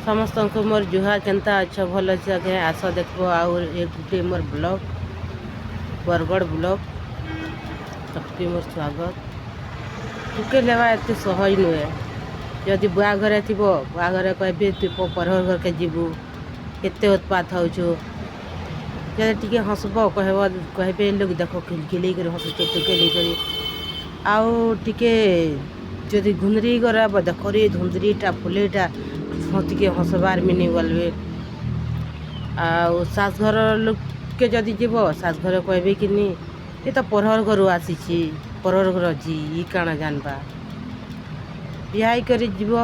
ସମସ୍ତଙ୍କୁ ମୋର ଜୁହାର। କେନ୍ତା ଅଛ? ଭଲ ଅଛ ଆଜ୍ଞା? ଆସ ଦେଖବ ଆଉ ଏ ଗୁଟେ ମୋର ବ୍ଲଗ, ବରଗଡ଼ ବ୍ଲଗ। ସବକେ ମୋର ସ୍ୱାଗତ। ଟୁକେଲ ହେବା ଏତେ ସହଜ ନୁହେଁ। ଯଦି ବୁଆ ଘରେ ଥିବ, ବୁଆ ଘରେ କହିବେ, ତୁଇ ପରଘର ଘରକେ ଯିବୁ, କେତେ ଉତ୍ପାତ ହେଉଛୁ। ଯଦି ଟିକେ ହସବ, କହିବ, କହିବେ ଲୋକ, ଦେଖ ଖିଲଖିଲେଇ କରି ହସୁଛେ ଟୁକେଲ ହେଇକରି। ଆଉ ଟିକେ ଯଦି ଘୁନ୍ଦରି କରାବ, ଦେଖରେ ଧୁନ୍ଦରିଟା, ଫୁଲେଇଟା, ଟିକେ ହସବାର୍ ମିନି ବୋଲବେ। ଆଉ ଶାଶୁଘର ଲୋକକେ ଯଦି ଯିବ, ଶାଶୁଘରେ କହିବେ କି ନି, ଏ ତ ପରଘର ଘରୁ ଆସିଛି, ପରଘର ଘର ଝି, ଇ କାଣା ଜାନବା? ବିହା କରି ଯିବ,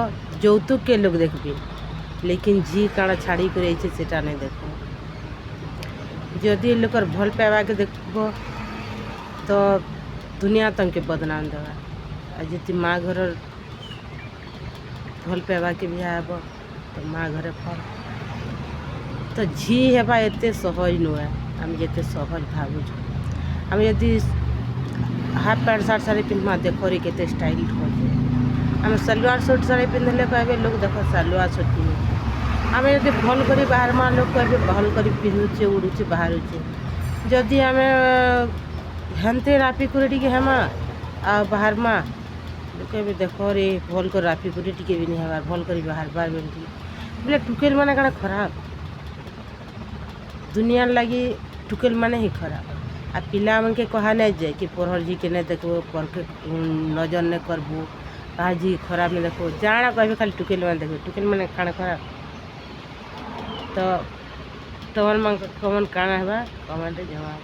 ଯୌତୁକକେ ଲୋକ ଦେଖିବେ, ଲେକିନ୍ ଝି କାଣା ଛାଡ଼ି କରି ଆଇছে ସେଟା ନାଇଁ ଦେଖ। ଯଦି ଲୋକର ଭଲ ପାଇବାକେ ଦେଖିବ ତ ଦୁନିଆ ତମକେ ବଦନାମ ଦେବା। ଆଉ ଯଦି ମା ଘରର ଭଲ ପାଇବାକେ ବିହା ହେବ ତ ମା ଘରେ ଫଳ। ତ ଝି ହେବା ଏତେ ସହଜ ନୁହେଁ, ଆମେ ଯେତେ ସହଜ ଭାବୁଛୁ। ଆମେ ଯଦି ହାଫ୍ ପ୍ୟାଣ୍ଟ ସାର୍ଟ ଶାଢ଼ୀ ପିନ୍ଧମା, ଦେଖରେ କେତେ ଷ୍ଟାଇଲ୍ କରୁଛେ। ଆମେ ସଲୱାର ସୁଟ୍ ଶାଢ଼ୀ ପିନ୍ଧିଲେ କହିବେ ଲୋକ, ଦେଖ ସଲୱାର ସୁଟ୍ ପିନ୍ଧୁଛେ। ଆମେ ଯଦି ଭଲ କରି ବାହାରମା, ଲୋକ କହିବେ ଭଲ କରି ପିନ୍ଧୁଛେ, ଉଡ଼ୁଛେ, ବାହାରୁଛେ। ଯଦି ଆମେ ହେନ୍ତେ ରାପି କରି ଟିକେ ହେମା ଆଉ ବାହାରମା, ଲୋକ କହିବେ, ଦେଖରେ ଭଲ କରି ରାପି କରି ଟିକେ ବି ନି ହେବାର୍, ଭଲ କରି ବାହାରବାର୍ ବେଲେ ଟିକେ ବୋଲେ। ଟୁକେଲ ମାନେ କାଣା ଖରାପ? ଦୁନିଆର ଲାଗି ଟୁକେଲ ମାନେ ହିଁ ଖରାପ। ଆଉ ପିଲାମାନକେ କହା ନାଇଁ ଯାଏ କି ପରହର ଝିକେ ନାଇଁ ଦେଖବ, ପରକେ ନଜର ନାଇଁ କରବୁ, କାହା ଝି ଖରାପ ନାଇଁ ଦେଖବ। ଜାଣା କହିବେ ଖାଲି ଟୁକେଲ ମାନେ ଦେଖିବେ। ଟୁକେଲ ମାନେ କାଣା ଖରାପ? ତ ତମର କମେଣ୍ଟ କାଣା ହେବା, କମେଣ୍ଟରେ ଜଣାବ।